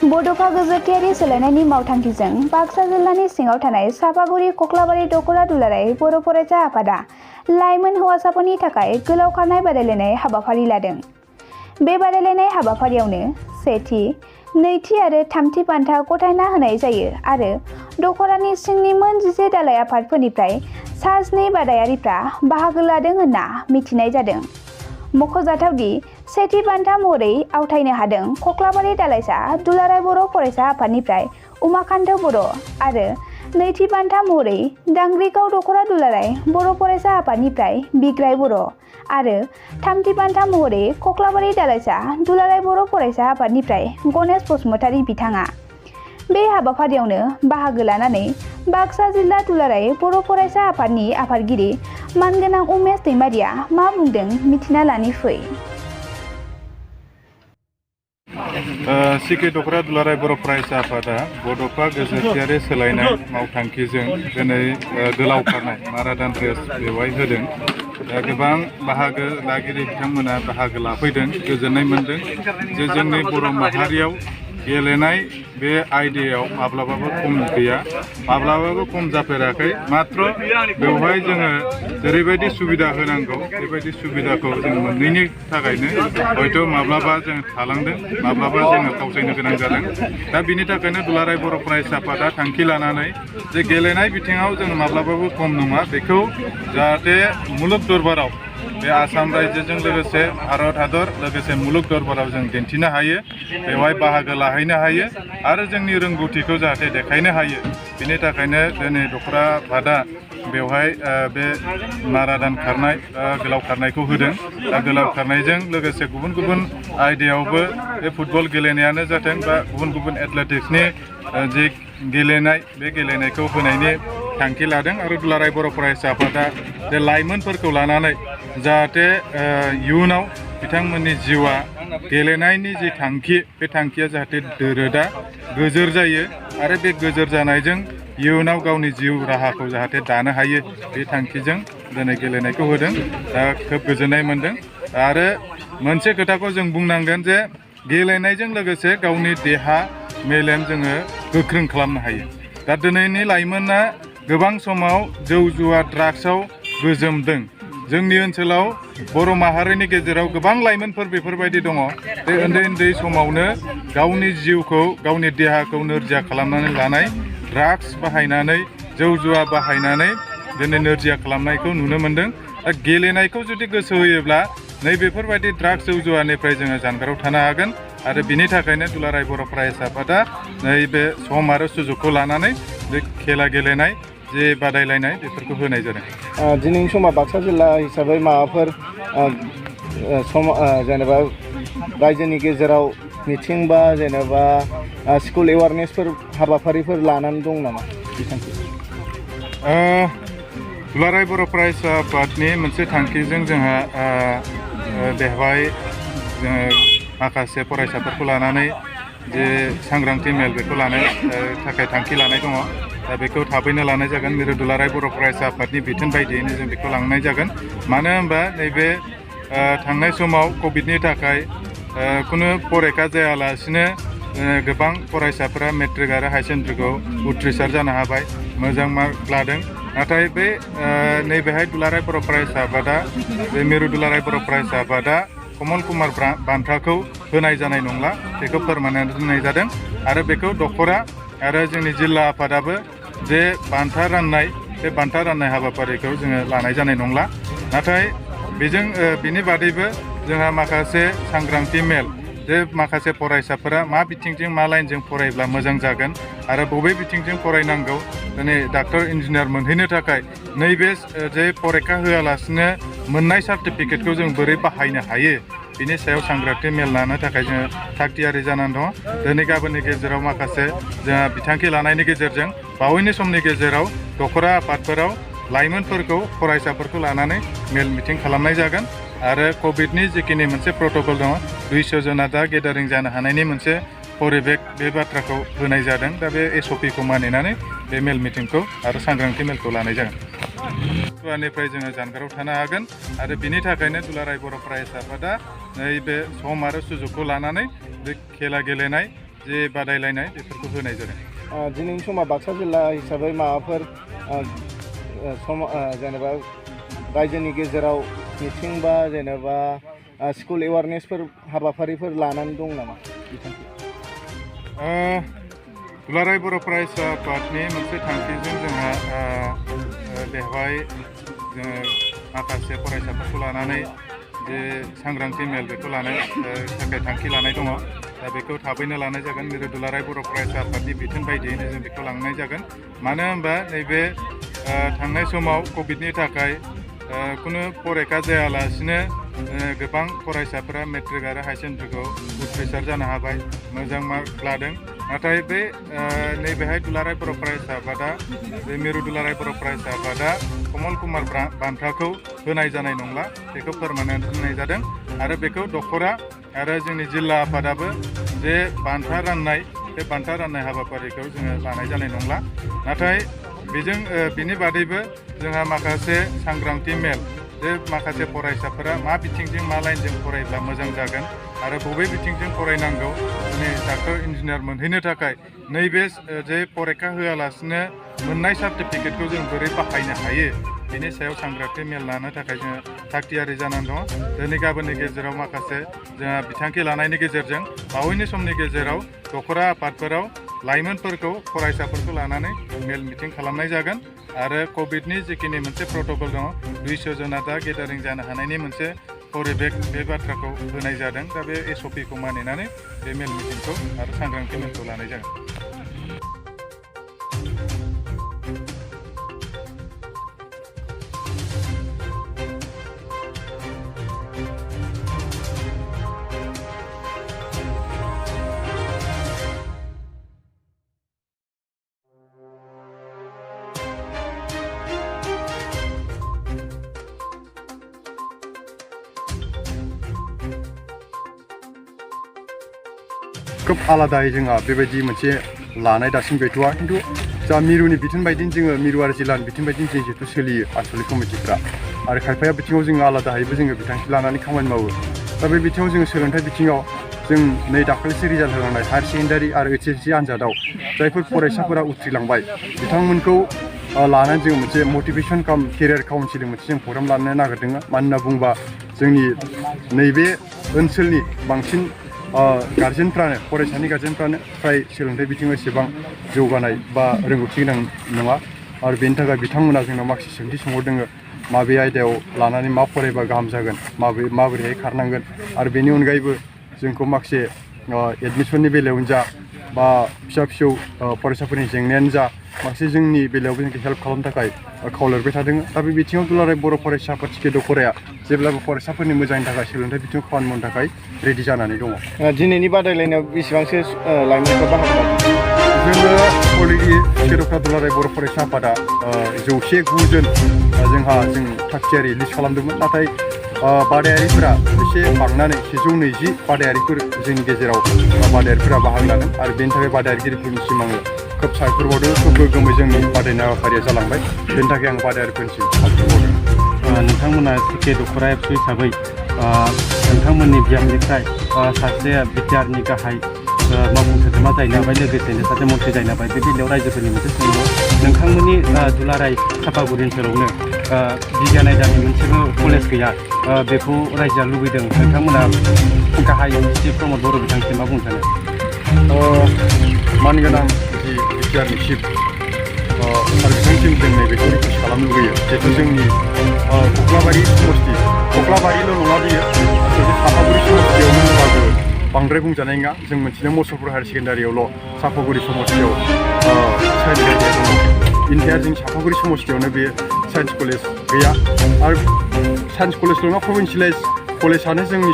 बड'फा गोजोरथियारि सोलायनायनि मावथांखिजों बाक्सा जिल्लानि सिङाव थानाय सापागुरि कक्लाबारि दख'रा दुलाराय बर' फरायसा आफादा लाइमोन हौवासाफोरनि थाखाय गोलाव खारनाय बादायलायनाय हाबाफारि लादों। बे बादायलायनाय हाबाफारियावनो सेथि, नैथि आरो थामथि बान्था गथायना होनाय जायो आरो दख'रानि सिंनि मोन 11 दालाय आफादफोरनिफ्राय सा 7 बादायारिफ्रा बाहागो लादों होनना मिथिनाय जादों। मख'जाथावदि सेथि बान्था महरै आवथायनो हादों कक्लाबारि दालाइसा दुलाराय बर' फरायसा आफादनिफ्राय उमाकान्त बर' आरो नैथि बान्था महरै दांग्रिगाव दख'रा दुलाराय बर' फरायसा आफादनिफ्राय बिग्राय बर' आरो थामथि बान्था महरै कक्लाबारि दालाइसा दुलाराय बर' फरायसा आफादनिफ्राय गणेश बसुमतारी बिथाङा। बे हाबाफारियावनो बाहागो लानानै बाक्सा जिल्ला दुलाराय बर' फरायसा आफादनि आफादगिरि मानगोनां उमेश दैमारिया मा बुंदों मिथिना लानि फै। सिके दख'रा दुलाराय बर' फरायसा आफादा बड'फा गोजोरथियारि सोलायनाय मावथांखिजों दिनै गोलाव खारनाय माराथन रेस बेवहाय होदों। गोबां बाहागो लागिरि बिथांमोना बाहागो लाफैदों। गोजोननाय मोनदों जे जोंनि बर' माहारियाव गेलेनाय बे आयदायाव माब्लाबाबो खम गैया, माब्लाबाबो खम जाफेराखै। मात्र बेवहाय जोङो जेरैबायदि सुबिदा होनांगौ बेबायदि सुबिदाखौ जों मोनैनि थाखायनो हयथ' माब्लाबा जों थालांदों, माब्लाबा जोङो फावसायनो गोनां जादों। दा बिनि थाखायनो दुलाराय बर' फरायसा आफादा थांखि लानानै जे गेलेनाय बिथिङाव जों माब्लाबाबो खम नङा, बेखौ जाहाथे मुलुग दरबाराव बे आसाम रायजोजों लोगोसे भारत हादर लोगोसे मुलुग दरबाराव जों दिन्थिनो हायो, बेवहाय बाहागो लाहैनो हायो आरो जोंनि रोंगौथिखौ जाहाथे देखायनो हायो। बिनि थाखायनो दिनै दख'रा आफादा बेवहाय बे माराथन खारनाय गोलाव खारनायखौ होदों। दा गोलाव खारनायजों लोगोसे गुबुन गुबुन आयदायावबो बे फुटबल गेलेनायानो जाथों बा गुबुन गुबुन एथलेटिक्सनि जे गेलेनाय बे गेलेनायखौ होनायनि थांखि लादों आरो दुलाराय बर' फरायसा आफादा बे लाइमोनफोरखौ लानानै जाहाथे इयुनाव बिथांमोननि जिउआ गेलेनायनि जि थांखि बे थांखिया जाहाथे दोरोदा गोजोर जायो आरो बे गोजोर जानायजों इयुनाव गावनि जिउ राहाखौ जाहाथे दानो हायो, बे थांखिजों दिनै गेलेनायखौ होदों। दा खोब गोजोननाय मोनदों आरो मोनसे खोथाखौ जों बुंनांगोन जे गेलेनायजों लोगोसे गावनि देहा मेलेम जोङो गोख्रों खालामनो हायो। दा दिनैनि लाइमोना गोबां समाव जौ जुवा ड्राग्सआव गोजोमदों। जोंनि ओनसोलाव बर' माहारिनि गेजेराव गोबां लाइमोनफोर बेफोरबायदि दङ। बे उन्दै उन्दै समावनो गावनि जिउखौ गावनि देहाखौ नोरजिया खालामनानै लानाय, ड्राग्स बाहायनानै जौ जुवा बाहायनानै दिनै नोरजिया खालामनायखौ नुनो मोनदों। दा गेलेनायखौ जुदि गोसो होयोब्ला नैबेफोरबायदि ड्राग्स जौ जुवानिफ्राय जोङो जानगाराव थानो हागोन आरो बिनि थाखायनो दुलाराय बर' फरायसा आफादा नैबे सम आरो सुजुगखौ लानानै बे खेला गेलेनाय जे बादायलायनाय बेफोरखौ होनाय जादों। दिनैनि समाव बाक्सा जिल्ला हिसाबै माबाफोर जेनेबा रायजोनि गेजेराव मिथिं बा जेनेबा स्कुल एवारनेसफोर हाबाफारिफोर लानानै दं नामा बिथांखि? दुलाराय बर' फरायसा आफादनि मोनसे थांखिजों जोंहा बेवहाय जोङो माखासे फरायसाफोरखौ लानानै जे सांग्रांथि मेल बेखौ लानो थाखाय थांखि लानाय दङ। दा बेखौ थाबैनो लानाय जागोन। मिरु दुलाराय बर' फरायसा आफादनि बिथोन बायदियैनो जों बेखौ लांनाय जागोन। मानो होनबा नैबे थांनाय समाव कभिडनि थाखाय खुनु फरिखा जायालासिनो गोबां फरायसाफोरा मेट्रिक आरो हायार सेकेन्डारिखौ उथ्रिसार जानो हाबाय, मोजां मार्क लादों। नाथाय बे नैबेहाय दुलाराय बर' फरायसा आफादा बे मिरु दुलाराय बर' फरायसा आफादा कमल कुमार बान्थाखौ होनाय जानाय नंला, बेखौ फोरमायनानै दोननाय जादों आरो बेखौ दख'रा आरो जोंनि जिल्ला आफादाबो जे बान्था राननाय बे बान्था राननाय हाबाफारिखौ जोङो लानाय जानाय नंला। नाथाय बिनि बादैबो जोंहा माखासे सांग्रांथि मेल जे माखासे फरायसाफोरा मा बिथिंजों मा लाइनजों फरायब्ला मोजां जागोन आरो बबे बिथिंजों फरायनांगौ, दिनै डाक्टर इन्जिनियार मोनहैनो थाखाय नैबे जे फरिखा होआलासिनो मोननाय सार्टिफिकेटखौ जों बोरै बाहायनो हायो, बिनि सायाव सांग्रांथि मेल लानो थाखाय जोङो थाग थियारि जानानै दङ। दिनै गाबोननि गेजेराव माखासे जोंहा बिथांखि लानायनि गेजेरजों बावैनो समनि गेजेराव दख'रा आफादफोराव लाइमोनफोरखौ फरायसाफोरखौ लानानै मेल मिटिं खालामनाय जागोन आरो कभिडनि जिखिनि मोनसे प्रट'कल दङ 200 जना दा गेदारिं जानो हानायनि मोनसे परिबेक बे बाथ्राखौ होनाय जादों। दा बे SOPखौ मानिनानै बे मेल मिटिंखौ आरो सांग्रांथि मेलखौ लानाय जागोन। जुवानिफ्राय जोङो जानगाराव थानो हागोन आरो बिनि थाखायनो दुलाराय बर' फरायसा आफादा नैबे सम आरो सुजुगखौ लानानै बे खेला गेलेनाय जे बादायलायनाय बेफोरखौ होनाय जादों। दिनैनि समाव बाक्सा जिल्ला हिसाबै माबाफोर जेनेबा रायजोनि गेजेराव मिथिं बा जेनेबा स्कुल एवारनेसफोर हाबाफारिफोर लानानै दं नामा बिथांखि? दुलाराय बर' फरायसा आफादनि मोनसे थांखिजों जोंहा बेवहाय जोङो माखासे फरायसाफोरखौ लानानै जे सांग्रांथि मेल बेखौ लानो थाखाय थांखि लानाय दङ। दा बेखौ थाबैनो लानाय जागोन। मिरु दुलाराय बर' फरायसा आफादनि बिथोन बायदियैनो जों बेखौ लांनाय जागोन। मानो होनबा नैबे थांनाय समाव कभिडनि थाखाय खुनु फरिखा जायालासिनो गोबां फरायसाफोरा मेट्रिक आरो हायार सेकेन्डारिखौ उथ्रिसार जानो हाबाय, मोजां मार्क लादों। नाथाय बे नैबेहाय दुलाराय बर' फरायसा आफादा बे मिरु दुलाराय बर' फरायसा आफादा कमल कुमार बान्थाखौ होनाय जानाय नंला, बेखौ फोरमायनानै होनाय जादों। आरो बेखौ दखरा आरो जोंनि जिल्ला आफादाबो जे बान्था राननाय बे बान्था राननाय हाबाफारिखौ जोङो लानाय जानाय नंला। नाथाय बिनि बादैबो जोंहा माखासे सांग्रांथि मेल, जे माखासे फरायसाफोरा मा बिथिंजों मा लाइनजों फरायब्ला मोजां जागोन आरो बबे बिथिंजों फरायनांगौ, दिनै डाक्टर इन्जिनियार मोनहैनो थाखाय नैबे जे फरिखा होआलासिनो मोननाय सार्टिफिकेटखौ जों बोरै बाहायनो हायो, बेनि सायाव सांग्रांथि मेल लानो थाखाय जोङो थागथियारि जानानै दङ। दिनै गाबोननि गेजेराव माखासे जोंहा बिथांखि लानायनि गेजेरजों बावैनो समनि गेजेराव दखरा आफादफोराव लाइमोनफोरखौ फरायसाफोरखौ लानानै मेल मिटिं खालामनाय जागोन। आरो कभिडनि जिखिनि मोनसे प्रट'कल दङ, 200 जना दा गेदारिं जानो हानायनि मोनसे परिबेक बे बाथ्राखौ होनाय जादों। दा बे SOPखौ मानिनानै बे मेल मिटिंखौ आरो सांग्रांथि मेलखौ लानाय जागोन। खोब आलादायै जोंहा बेबायदि मोनसे लानाय दासिम गैथ'वा। खिन्थु जा मिरुनि बिथोन बायदिनो जोङो मिरुआरि जिल्लानि बिथोन बायदिनो जों जिहेतु सोलियो आनसलिक कमिटिफ्रा, आरो खायफाया बिथिङाव जोङो आलादायैबो जोङो बिथांखि लानानै खामानि मावो। दा बे बिथिङाव जोङो सोलोंथाइ बिथिङाव जों नै दाखालिसो रिजाल्ट होलांनाय हायार सेकेन्डारि आरो HSC आनजादाव जायफोर फरायसाफोरा उथ्रिलांबाय बिथांमोनखौ लानानै जोङो मोनसे मटिभेसन काम केरियार काउन्सिलिं मोनसे जों प्रग्राम लानो नागिरदों। मानो होनना बुङोबा जोंनि नैबे ओनसोलनि बांसिन गार्जेनफ्रानो, फरायसानि गार्जेनफ्रानो फ्राय सोलोंथाइ बिथिङाव एसेबां जौगानाय बा रोंगौथि गोनां नङा। आरो बेनि थाखाय बिथांमोना जोंनाव माखासे सोंथि सोंहरदों, माबे आयदायाव लानानै मा फरायबा गाहाम जागोन, माबोरैहाय खारनांगोन। आरो बेनि अनगायैबो जोंखौ माखासे एडमिसननि बेलायावनो जा बा फिसा फिसौ फरायसाफोरनि जेंनायानो जा, माखासे जोंनि बेलायावबो जोंखौ हेल्प खालामनो थाखाय खावलायबाय थादों। दा बे बिथिङाव दुलाराय बर' फरायसा आफाद दखराया जेब्लाबो फरायसाफोरनि मोजांनि थाखाय सोलोंथाइ बिथिङाव खामानि मावनो थाखाय रेडि जानानै दङ। दिनैनि बादायलायनायाव बेसेबांसो लाइमोनफोरा बाहागो लादों? जोङो अलरेडि दखरा दुलाराय बर' फरायसा आफादा 109 जों थागथियारि लिस्ट खालामदोंमोन। नाथाय बादायारिफोरा एसे बांनानै 120 बादायारिफोर जोंनि गेजेराव बादायारिफोरा बाहागो लादों। आरो बेनि थाखाय बादायारिगिरिफोरनिसिम आङो खोब साबायखर बावदों। खोब गोग्गोमै जोंनि बादायनाय हाबाफारिया जालांबाय। बेनि थाखाय आं बादायारिफोरनिसिम साबायखर बावदों। नोंथांमोना दखरा एबसु हिसाबै नोंथांमोननि बियाबनिफ्राय सासे बिटिआरनि गाहाय मावफुं सोद्रोमा जाहैनो हाबाय, लोगोसेनो सासे मन्थ्रि जाहैनो हाबाय। बे बेलायाव रायजोफोरनि मोनसे सोंलु, नोंथांमोननि दुलाराय सापागुरि ओनसोलावनो बिगियान आयदानि मोनसेबो कलेज गैया, बेखौ रायजोआ लुबैदों। नोंथांमोना गाहाय चिफ प्रमद बर' बिथांखि मा बुंनो सानो? मानगोनां जि बिटिआरनि चिफ सार बिथांसिम जों नैबेखौ रिकुवेस्ट खालामनो लुबैयो। जिहेतु जोंनि कक्लाबारि समस्ति, कक्लाबारिल' नङा बियो, आसलथे सापागुरि समस्तियावनो होनबाबो बांद्राय बुंजानाय नङा। जों मोनथिनो मुसलपुर हायार सेकेन्डारियावल' सापागुरि समस्तियाव साइन्स आयदाया दङ। इन्डिया जोंनि सापागुरि समस्तियावनो बे साइन्स कलेज गैया। आरो साइन्स कलेजल' नङा, प्रभिन्सियेलाइज कलेजआनो जोंनि